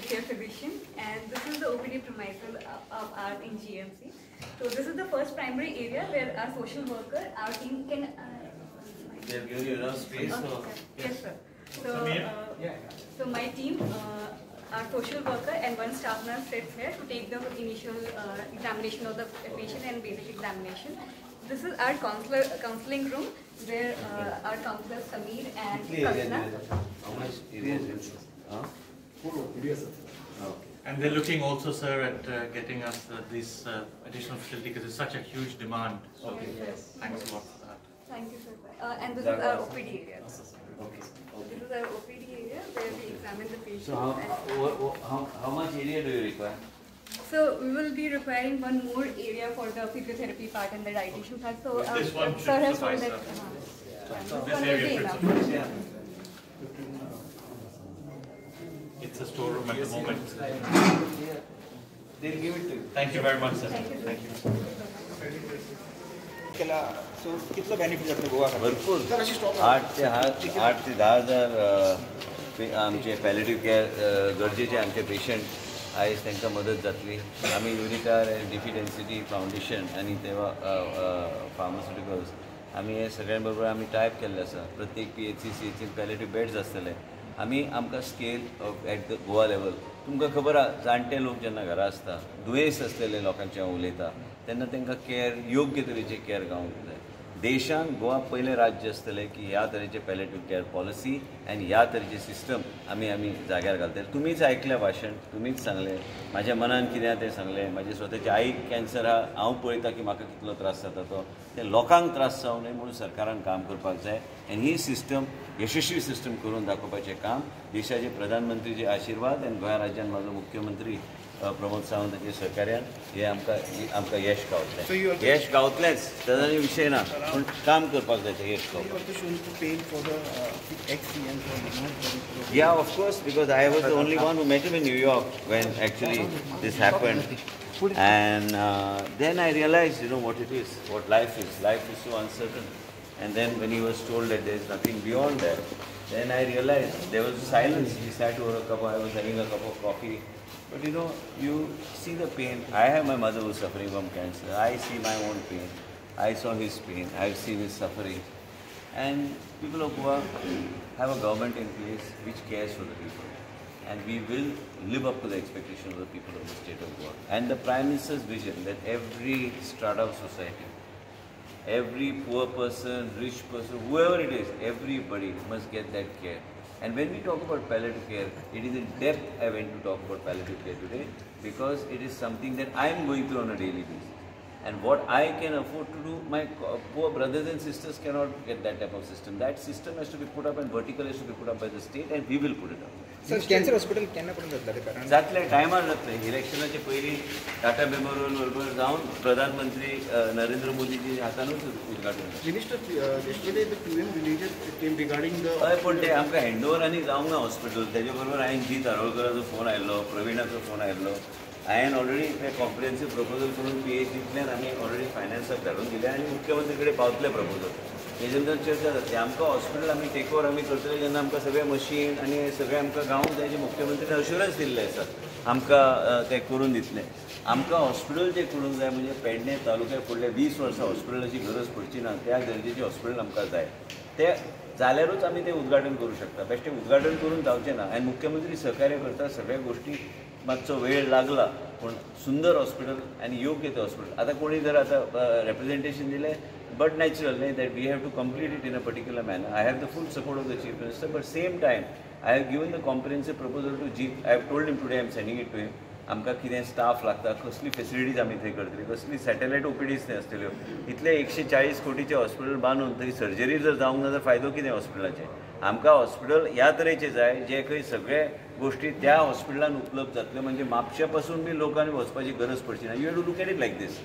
care physician, and this is the OPD premises of ours in GMC. So this is the first primary area where our social worker, our team can. They have given you enough space. Okay, so sir. Yes, sir. So, so my team, our social worker and one staff nurse sits here to take the initial examination of the patient and basic examination. This is our counseling room where our counselor Sameer and Kalpana. How much area is it? Huh? Yes, sir. Okay. And they're looking also, sir, at getting us this additional facility because there's such a huge demand. So okay. Yes. Thanks a lot for that. Thank you, sir. And this is our OPD area. Okay. Okay. This is our OPD area where we examine the patient. So how much area do you require? So we will be requiring one more area for the physiotherapy part and the dietitian part. So this one should sir has told suffice, that sir. this This one will area be should enough. suffice. Yeah. It's a storeroom at the moment. Yeah. They'll give it to you. Thank you very much, sir. Thank you. Thank you. So कितलो benefit जातलो गोवा भरपूर 8 ते 10 हजार आमचे palliative care गरजेचे आमचे patient आयज तांकां मदत जातली. आमी युनिकार डिफिडेन्सिटी फावंडेशन आनी तेवा फार्मास्युटिकल्स आमी हे सगळ्यां बरोबर आमी टायप केल्ले आसा. प्रत्येक PHC CHC palliative beds आसतले. आमी आमकां scale at the Goa level तुमकां खबर आहा, जाणटे लोक जेन्ना घरा आसता, दुयेंस आसलेले लोकांचें हांव उलयता तेन्ना तांकां केअर, योग्य तरेचे केअर गावूंक जाय. देशांत गोवा पयलें राज्य आसतलें की ह्या तरेचे पॅलेटिव्ह केअर पॉलिसी आनी ह्या तरेचे सिस्टम आमी आमी जाग्यार घालतले. तुमीच आयकलें भाशण, तुमीच सांगलें म्हाज्या मनान कितें आहा तें सांगलें. म्हाजे स्वताची आईक कॅन्सर आहा, हांव पळयता की म्हाका कितलो त्रास जाता तो, ते लोकांक त्रास जावं न्हय म्हणून सरकारान काम करपाक जाय. आनी ही सिस्टम यशस्वी सिस्टम करून दाखोवपाचें काम देशाचे प्रधानमंत्रीचे आशिर्वाद आनी गोंया राज्यान म्हाजो मुख्यमंत्री प्रमोद सावंताचे सहकार्यान हे आमकां आमकां यश गावतलें. यश गावतलेंच, ताजो विशय ना, पूण काम करपाक जाय तें यश गावपाक. Yeah, of course, because I was the only one who met him in New York when actually this happened. And then I realized, you know, what it is, what life is. Life is so uncertain. And then when he was told that there is nothing beyond that, then I realized there was silence. He sat over a cup, I was having a cup of coffee. But you know, you see the pain. I have my mother who is suffering from cancer. I see my own pain. I saw his pain. I have seen his suffering. And people of Goa have a government in place which cares for the people. And we will live up to the expectation of the people of the state of Goa. And the Prime Minister's vision that every strata of society, every poor person, rich person, whoever it is, everybody must get that care. And when we talk about palliative care, it is in depth I went to talk about palliative care today, because it is something that I am going through on a daily basis. And what I can afford to do, my poor brothers and sisters cannot get that type of system. That system has to be put up and vertical has to be put up by the state, and we will put it up. Sir, cancer hospital केन्ना पर्यंत जातलें? कारण जातलें, टायमार जातलें. इलेक्शनाचे पयलीं Tata memorial बरोबर जावन प्रधानमंत्री नरेंद्र मोदीजी हातानूच उद्घाटन. Minister, yesterday the PM villages came regarding the. हय, पूण ते आमकां हँडओवर आनी जावंक ना हॉस्पिटल. तेजे बरोबर हांवें जी तारोळकराचो फोन आयिल्लो, प्रवीणाचो फोन आयिल्लो. हांवें ऑलरेडी ते कॉम्प्रिहेन्सीव प्रपोजल करून PHDंतल्यान आमी ऑलरेडी फायनान्साक धाडून दिलें आनी मुख्यमंत्री कडेन पावतले प्रपोजल. तेजे नंतर चर्चा जातली. आमकां हॉस्पिटल आमी टेक ओवर आमी करतले जेन्ना आमकां सगळें मशीन आनी सगळें आमकां गावूंक जाय, जें मुख्यमंत्र्यान अश्युरन्स दिल्लें आसा आमकां तें करून दितलें. आमकां हॉस्पिटल जें करूंक जाय म्हणजे पेडणे तालुक्याक फुडल्या 20 वर्सां हॉस्पिटलाची गरज पडची ना, त्या गरजेचें हॉस्पिटल आमकां जाय. तें जाल्यारूच आमी तें उद्घाटन करूं शकता. बेश्टें उद्घाटन करून जावचें ना. आनी मुख्यमंत्री सहकार्य करता सगळ्या गोश्टी. मातसो वेळ लागला पूण सुंदर हॉस्पिटल आनी योग्य तें हॉस्पिटल. आतां कोणी जर आतां रेप्रेजेंटेशन दिलें, बट नॅचरल न्ही that we have to complete it in a particular manner. I have the full support of the chief minister, but same time I have given the comprehensive proposal to Jeet. I have told him today I am sending it to him. आमकां कितें staff लागता, कसली facilities आमी थंय करतली, कसली satellite OPDs थंय आसतल्यो. इतले 140 कोटीचें हॉस्पिटल बांदून थंय सर्जरी जर जावंक ना तर फायदो कितें हॉस्पिटलाचें? आमकां हॉस्पिटल ह्या तरेचें जाय जे खंय सगळे गोश्टी त्या हॉस्पिटलान उपलब्ध जातल्यो, म्हणजे म्हापशा पासून बी लोकांनी वचपाची गरज पडची ना. You have to look at it like this.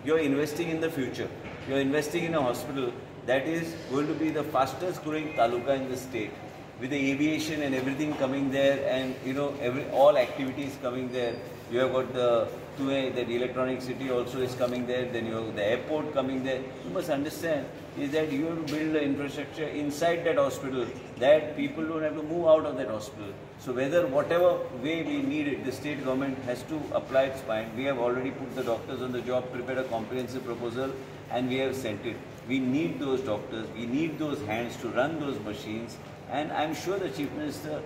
You are investing in the future. You are investing in a hospital that is going to be the fastest growing taluka in the state, with the aviation and everything coming there, and you know, all activities coming there. You have got the Tue, that electronic city also is coming there, then you have the airport coming there. You must understand is that you have to build the infrastructure inside that hospital that people don't have to move out of that hospital. So whether whatever way we need it, the state government has to apply its mind. We have already put the doctors on the job, prepared a comprehensive proposal, and we have sent it. We need those doctors, we need those hands to run those machines, and I'm sure the Chief Minister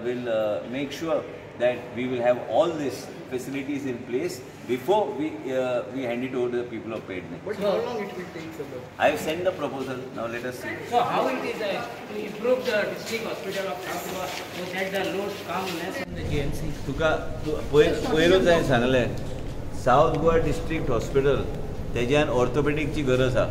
will make sure that we will have all these facilities in place before we hand it over to the people of Pedne. But how long it will take, sir? I have sent the proposal, now let us see. So how it is to improve the district hospital of South Goa so that the loads come less in the GMC? तुका पयरूच हांवें सांगलें, south Goa district hospital तेज्यान ऑर्थोपेडीकची गरज आहा,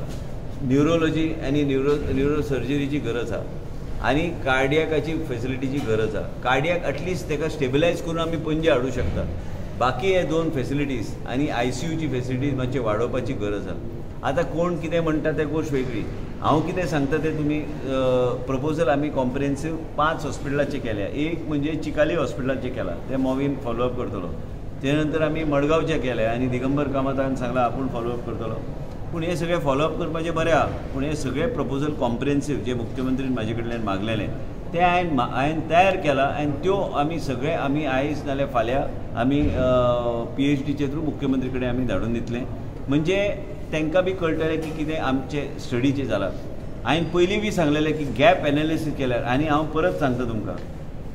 neurology आनी neuro सर्जरीची गरज आहा आनी कार्डियाकाची फेसिलिटीची गरज आहा. कार्डियाक एटलिस्ट ताका स्टेबलायज करून आमी पणजे हाडूं शकता. बाकी हे दोन फेसिलिटीज आनी आयसीयूची फेसिलिटीज मातशें वाडोवपाची गरज आहा. आतां कोण कितें म्हणटा तें गोश्ट वेगळी, हांव कितें सांगता तें तुमी प्रपोजल आमी कॉम्प्रिहेन्सीव 5 हॉस्पिटलाचें केल्या. एक म्हणजे चिकाली हॉस्पिटलाचें केलां, तें मोवीन फॉलोअप करतलो. ते नंतर आमी मडगांवचें केलें आनी दिगंबर कामतान सांगलां आपूण फॉलोअप करतलो. पूण हे सगळें फॉलोअप करपाचें बरें आहा, पूण हे सगळे प्रपोजल कॉम्प्रिहेन्सीव जे मुख्यमंत्रीन म्हाजे कडल्यान मागलेलें तें हांवें तयार केलां आनी त्यो आमी सगळे आमी आयज नाल्यार फाल्यां आमी PhDचे थ्रू मुख्यमंत्री कडेन आमी धाडून दितले. म्हणजे तांकां बी कळटलें की कितें आमचें स्टडीचें जालां. हांवें पयलीं बी सांगलेलें की गॅप एनालिसीस केल्यार, आनी हांव परत सांगता तुमकां,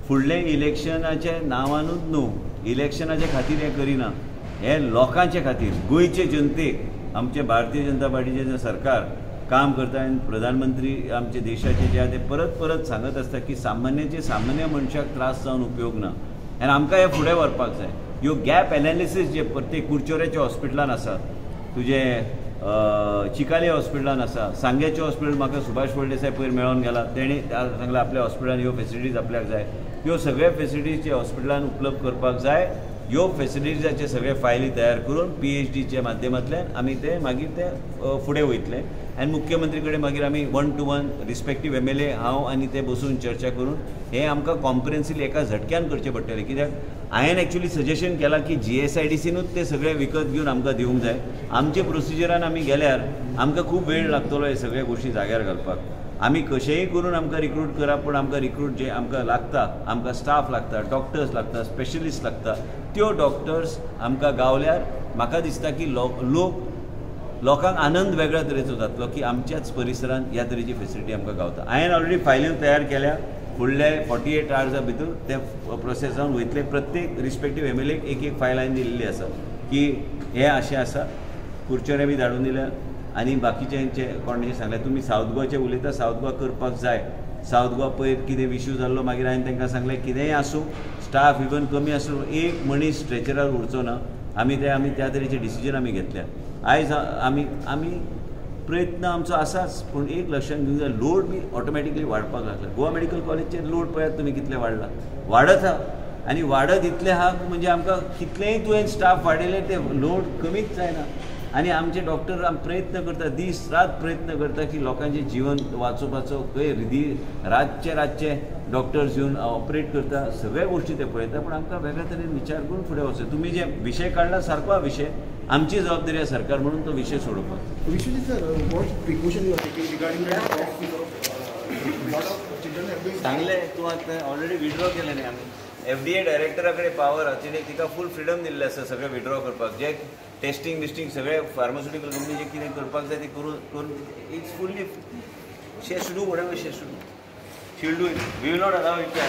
फुडलें इलेक्शनाच्या नांवानूच न्हू, इलेक्शनाच्या खातीर हें करिना, हें लोकांचे खातीर, गोंयचे जनतेक, आमचे भारतीय जनता पार्टीचें जें सरकार काम करता आनी प्रधानमंत्री आमचे देशाचे जे आहा ते परत परत सांगत आसता की सामान्याचे सामान्य मनशाक त्रास जावन उपयोग ना आनी आमकां हें फुडें व्हरपाक जाय. ह्यो गॅप एनालिसीस जे प्रत्येक कुरचोऱ्याच्या हॉस्पिटलान आसा, तुजें चिकाली हॉस्पिटलान आसा, सांग्याचें हॉस्पिटल म्हाका सुभाष फळदेसाय पयर मेळोन गेला, तेणें सांगलां आपल्या हॉस्पिटलान ह्यो फेसिलिटीज आपल्याक जाय. ह्यो सगळ्यो फेसिलिटीज जे हॉस्पिटलान उपलब्ध करपाक जाय. ह्यो फेसिलिटीजाचे सगळे फायली तयार करून PhDच्या माध्यमांतल्यान आमी ते मागीर ते फुडें वयतले आनी मुख्यमंत्री कडेन मागीर आमी 1 to 1 respective MLA हांव आनी ते बसून चर्चा करून हे आमकां कॉम्प्रिहेन्सिवली एका झटक्यान करचें पडटलें. कित्याक हांवें एक्चुअली सजेशन केलां की GSIDCनूच ते सगळे विकत घेवन आमकां दिवंक जाय. आमचे प्रोसिजरान आमी गेल्यार आमकां खूब वेळ लागतलो हे सगळे गोश्टी जाग्यार घालपाक. आमी कशेंय करून आमकां रिक्रूट करा, पूण आमकां रिक्रूट जे आमकां लागता, आमकां स्टाफ लागता, डॉक्टर्स लागता, स्पेशलिस्ट लागता, त्यो डॉक्टर्स आमकां गावल्यार म्हाका दिसता की लोकांक आनंद वेगळ्या तरेचो जातलो की आमच्याच परिसरांत ह्या तरेची फेसिलिटी आमकां गावता. हांवें ऑलरेडी फायल्यो तयार केल्या, फुडले 48 आवर्सा भितर ते प्रोसेस जावन वयतले. प्रत्येक रिस्पेक्टीव MLA एक एक फायल हांवें दिल्ली आसा की हें अशें आसा, कुरचोरे बी धाडून दिल्या आनी बाकीच्यांचे कोणाचें सांगलें. तुमी सावथ गोवाचें उलयता, सावथ गोवा करपाक जाय. सावथ गोवा पयर कितें इश्यू जाल्लो, मागीर हांवें तांकां सांगलें कितेंय आसूं, स्टाफ इवन कमी आसूं, एक मनीस स्ट्रेचरार उरचो ना. आमी ते आमी त्या तरेचे डिसिजन आमी घेतल्या. आयज आमी आमी प्रयत्न आमचो आसाच, पूण एक लक्षांत घेवंक जाय, लोड बी ऑटोमॅटिकली वाडपाक लागला. गोवा मेडिकल कॉलेजचेर लोड पळयात तुमी कितले वाडला, वाडत आहा आनी वाडत इतले आहा म्हणजे आमकां कितलेंय तुवें स्टाफ वाडयले ते लोड कमीच जायना. आनी आमचे डॉक्टर प्रयत्न करता, दीस रात प्रयत्न करता की लोकांचें जिवन वाचोवपाचो खंय रिदी रातचे रातचे डॉक्टर्स येवन ऑपरेट करता, सगळ्या गोश्टी ते पळयता. पूण आमकां वेगळ्या तरेन विचार करून फुडें वचूं. तुमी जे विशय काडला सारको विशय, आमची जबाबदारी आसा सरकार म्हणून तो विशय सोडोवपाक. Vishwajit sir, what precaution you are taking regarding सांगलें तूं आतां ऑलरेडी विड्रॉ केलें न्ही आमी. FDA डायरेक्टरा कडेन पावर आसा, तिणें तिका फूल फ्रिडम दिल्लें आसा सगळें विड्रॉ करपाक. जे टेस्टिंग बिस्टिंग सगळे फार्मास्युटिकल कंपनी जे कितें करपाक जाय तें करून करून it's fully she has to do whatever she has to do, she will do it. We will not allow it to